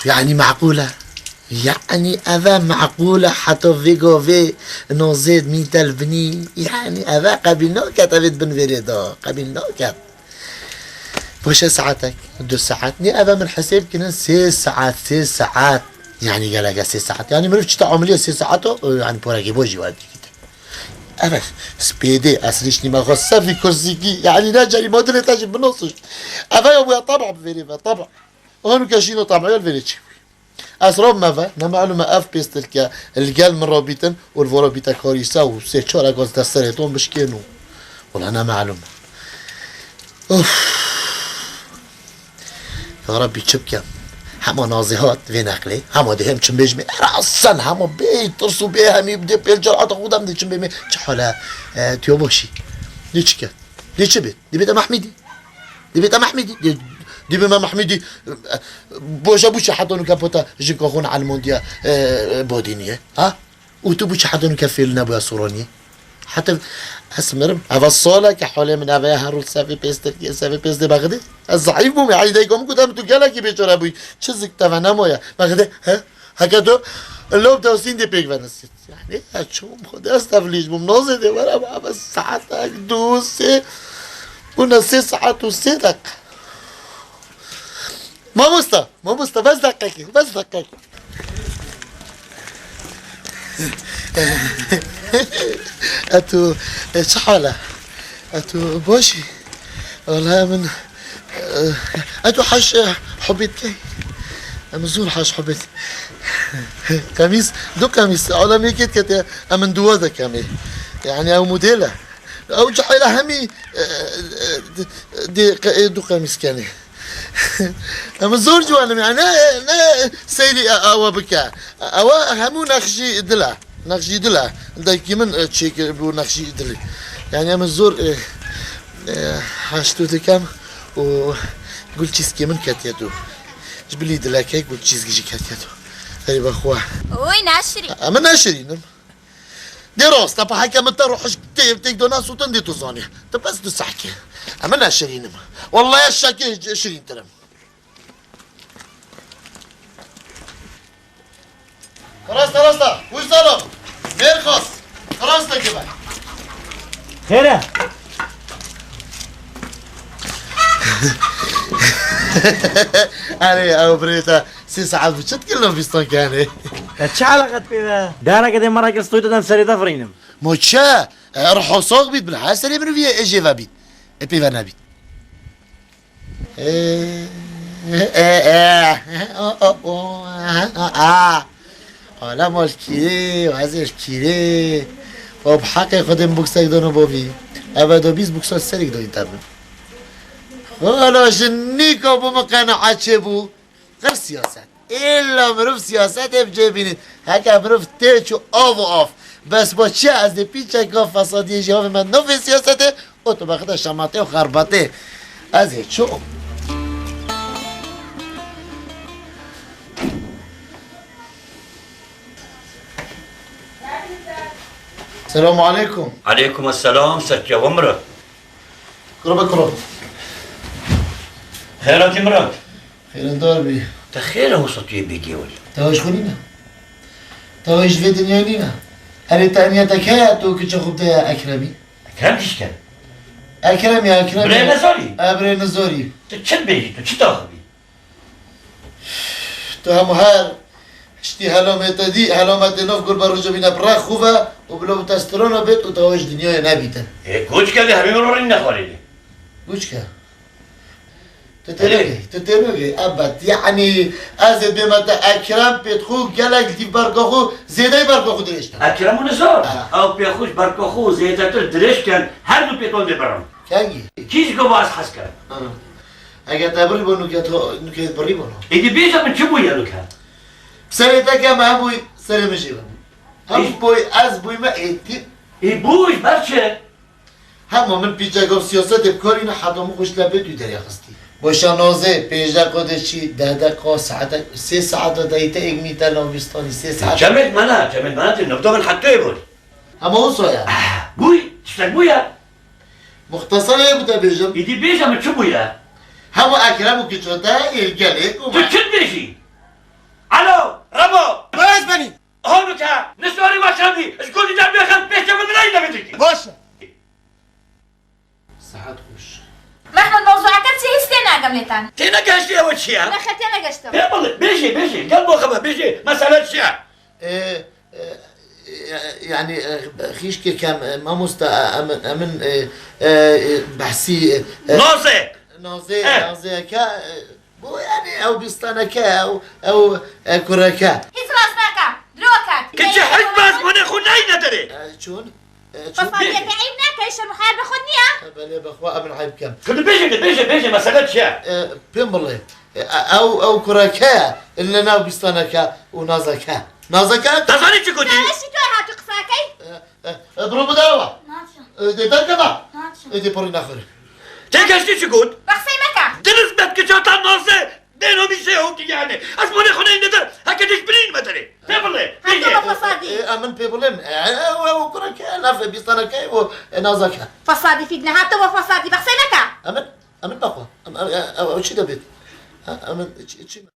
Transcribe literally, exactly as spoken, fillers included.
Yanî meqûl e. Yanî eve meqûl e heta vê gavê nozêd mîtel binî. Yanî eve qebîl naket, evê di bin vêrê de. Qebîl naket. Baş e saetek, du saet. Nê eve min hesêb kirin sê saet, sê saet. Yanî gelek e sê saet. Yanî mirov çi teamiliye sê saet o, yanî porekê bo jî werdikite. Eve spêdê ez rîştîme xwe ser vî kursîkî. Yanî ne carî modilê te jî binosûş. Eve ya bûya taba bi vêrê ve, taba. Hanu keşîno taba ya li vêrê çi bû. Ez rabime ve, ne malûm e ev pêstilke li gel min rabîtin û li vora bîte karîsa û sê çar ekaz te serê ton bişkêno. Wela ne malûm e. Of. Ya Rabbî çi bikim? Hema nazê hat vê neqlê, hema dê hem çim bêjimê, rasen hema bê tirs û bê hemî dê pêl car hata xwe dem dê çim bêmê. Çi hal e? E, tu ya başî? Dê çi ke? Dê çi bê? Dê bê te Mehmîdî? Dê bê te Mehmîdî? Dê, dê bê me Mehmîdî, e, boşa bû çi heta nûke pota jinka xwe ne elmondiya, e, e, bodîniyê? Ha? Û tu bû çi heta nûke fêl nebûya soraniyê? Heta ez mirim. Eva saleke holê min eve ya her rû sevê pêstir, sevê pêstir bexdê. Ez zayıf bûm ya. Dayika min got em tu gelekî bêçare bûyî. Çi zik te ve nemoya. Bexdê, he? Heke tu lop dewsîn dê pêk venisît. Yani, ez çûm xwe dest evlîj bûm. Nozê dê were, eve saetek du, sê. Bûne sê saet û sê deqe. Mamosta, mamosta, bes deqekê, bes deqekê. Eto, e, çi hal e? Eto, baş î? Wala min, e, eto haş, e, hubêt key. Em zor haş hubêt. Qemîs, du qemîs, alemê kêt kete, em min duwa de kemê. Yani ew model e. Ew cihayla hemî, e, e, dê, dê, e, du qemîs kenê. Em zor ciwan im ya. Ne, ne seyrî e-, ewa bike. Ewa hemû nexşî dil e. Nexşî dil e. Daykî min, e, çêkir bû nexşî dilî. Yani em zor, e, e, heştû dikem û gul çîskê min ketiye dû. Ji bilî dilekê gul çîskî jî ketiye dû. Erê be xwe. Oy, naşirî. Em naşirînim. Dê rast, apa heke min te rû hişk tê, têk do nasûtin dê tu zanî. Tu bes tu sehkê. Em ne şirîn im. Wallahî ez şekê şirîntir im. Rasta, rasta. Wî salam. Mêr xas. Rasta ki be. Xêr e? Erê, ew birê te. Sê saet bû çi dikir lobîstan kenê? Ya çi eleqet pê ve? Dareke dê me rakir stoyta dem serê te firînim. Mo çi? E, riho sox bît, bila her serê mirovî ê jê ve bît. Ê pê ve nebît. E, e, e, o, o, o, a, a, a. Ala mal kîrê, wezir kîrê. O bi heqê Xwedê min buksek dono bovî. Eve do bîst buksa serek doyîn te min. Xwala ji nîka bû min qenaet çêbû. Qir siyaset. Êlla mirov siyasetê bi cê bînî. Heke mirov tê çû av û av. Bes bo çi ez dê pîçeka fesadiyê jî havê me navê siyasetê, o tu bexda şematê û xerbatê. Ez ê çûm. Selamu aleykum. Aleykum selam, Setya Wemre. Kuro be kuro. Xêr hatî Mirat. Xêrindar bî. Te xêr e wisa tu yê bêgê welî. Te wê ji xwe nîne. Te wê ji vê dinyayê nîne. Erê te eniya te keye tu kiça xwe bide ya Ekremî? Ekrem kîşke? Ekrem ya Ekrem. Birê ya. Nizorî? E, birê Nizorî. Tu çi dibêjî, tu çi daxivî? Tu hemû her tiştî helamê te dî, helametê nav gur be roja bîne bi rex xwe ve û bilo bi te strona bêt û te wê ji dinyayê nebîtin. Ê, goç ke lê hemî mirov rîn nexwarê lê. Goç ke. Tu tênogê, tu tênogê, ebet. Yanî ez ê bême te Ekrem pêt xwe gelek li dîv berka xwe zêdeyî berka xwe dirêj te. Ekrem û Nizar, ha, ew pê xwe ji berka xwe zêdetir dirêj ken, her du pêtan dê birin. Kengî? Kî ji gava ez hez kerim? Ha. Eger te birî bo nûke to, nûke birî bo no. Êdî bêje min çi bûye nûke? Serê te ke me hebûy, serê min jî hebû. Hem Ê- boy ez bûyme êdî. Ê bû ji ber çi? Hema min pîçek ev siyasetê bi karî ne heta min xwe ji lepê tu derya xistî. Boşa nozê, pênc deqa de çî, deh deqa, saetek, sê saeta de yî te êk mî te navîstanî, sê saet. Çemêt me ne, çemêt me ne tê, navda min heta yê bûr. Hema wisa ye. Ah, bûy, tiştek bûye. Muxtesar heye ku te bêjim. Îdî bêje min çi bûye? Hema Ekrem û kiço te ê gelê ku Tu me. Çi dibêjî? Lêtan. Tênegehiştî ew çi ye? Nexê tênegehiştim. Pê bile, bêjê, bêjê. Gel bo xeber, bêjê. Mesele çi ye? E, e, e, yani, e, xîşkê kem, e, mamosta, e, emin, emin, e, e, e, behsî, e, e, Nazê. Nazê, E. Nazê ke, e, bu yani ew bîstaneke, ew, ew, e, kureke. Hiç rast naka. Diro kat. Keçi hiç baz mane xwe nayne derê. E, çûn? E, çûn? Fesadiyê te eyb neke, şerm û heya bi xwe niye? E, belê, bi xwe emin eyb kem. Kudubêjê, dibêjê, bêjê, mesele çi ye? E, pê bile. E, ew, ew kureke, li nav bîstaneke û nazeke. Nazeke? Te zanî çi gotî? Te eşî tu hatû qisa key? E, e, e, bro bidawa. Naçin. E, de derkeva. Naçin. E, de porî naxwir. Tê geştî çi got? Bi qisey meke. Diriz bet ki çata naze. Dêno mîşê hokî yani. Ez mane xwe neyne der. Heke diş birîn me derê. Pê bile. Heta bile. Fesadî. E, e, emin pê bile. E, e, e, o kureke, naf bîstaneke, o, e, nazeke. Fesadî fîdne. Heta bile fesadî. Bi qisey meke. Emin, emin bexwe. Em, e, e, e, çi debêt? E, emin, çi, çi?